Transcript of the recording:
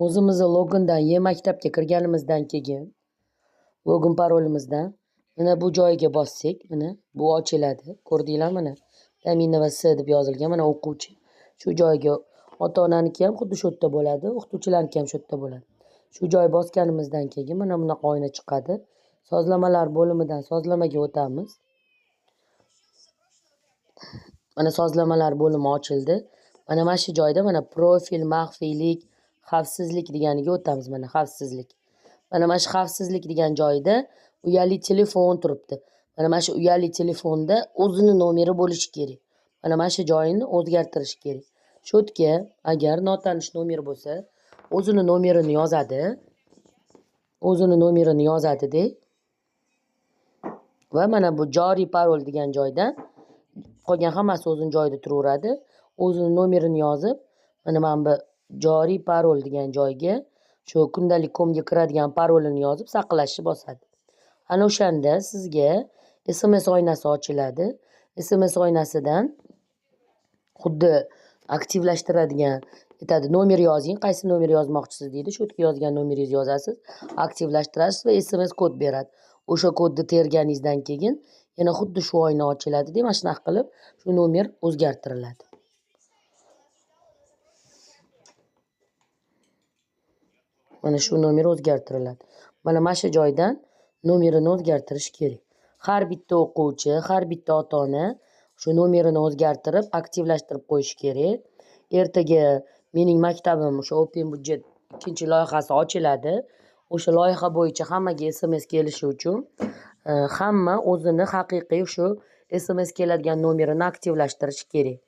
O'zimizni logindan e-maktabga kirganimizdan keyin login parolimizdan mana bu joyiga bossak, mana bu ochiladi. Ko'rdinglarmi mana? Daminova S deb yozilgan mana o'quvchi. Shu joyga ota-onaniki ham xuddi shu yerda bo'ladi, o'qituvchilarniki ham shu yerda bo'ladi. Shu joy bosganimizdan keyin mana bunaqa oyna chiqadi. Sozlamalar bo'limidan sozlamaga o'tamiz. Mana sozlamalar bo'limi ochildi. Mana shu joyda mana profil, maxfiylik, xavfsizlik deganiga o'tamiz. Mana xavfsizlik. Mana shu xavfsizlik degan joyda uyali telefon turibdi. Mana shu uyali telefonda o'zini nomeri bo'lishi kerak. Mana shu joyini o'zgartirish kerak. Shu yerga agar notanish nomer bo'lsa, o'zini nomerini yozadi. O'zini nomerini yozadi-da. Va mana bu joriy parol degan joydan qolgan hammasi o'zini joyida turaveradi. O'zini nomerini yozib, mana bu joriy parol degan joyga shu kundalik komga kiradigan parolini yozib saqlashni bosadi. Ana o'shanda sizga SMS oynasi ochiladi. SMS oynasidan xuddi aktivlashtiradigan aytadi, nomer yozing, qaysi nomer yozmoqchisiz deydi. Shu yerga yozgan nomeringizni yozasiz, aktivlashtirasiz va SMS kod beradi. O'sha kodni terganingizdan keyin yana xuddi shu oyna ochiladi, mana shunaqa qilib shu nomer o'zgartiriladi. Mana shu nomer o'zgartiriladi. Mana shu joydan nomerini o'zgartirish kerak. Har bitta o'quvchi, har bitta ota-ona shu nomerini o'zgartirib, aktivlashtirib qo'yish kerak. Ertaga mening maktabim o'sha Open budget ikkinchi loyihasi ochiladi. O'sha loyiha bo'yicha hammaga SMS kelishi uchun hamma o'zini haqiqiy shu SMS keladigan nomerini aktivlashtirishi kerak.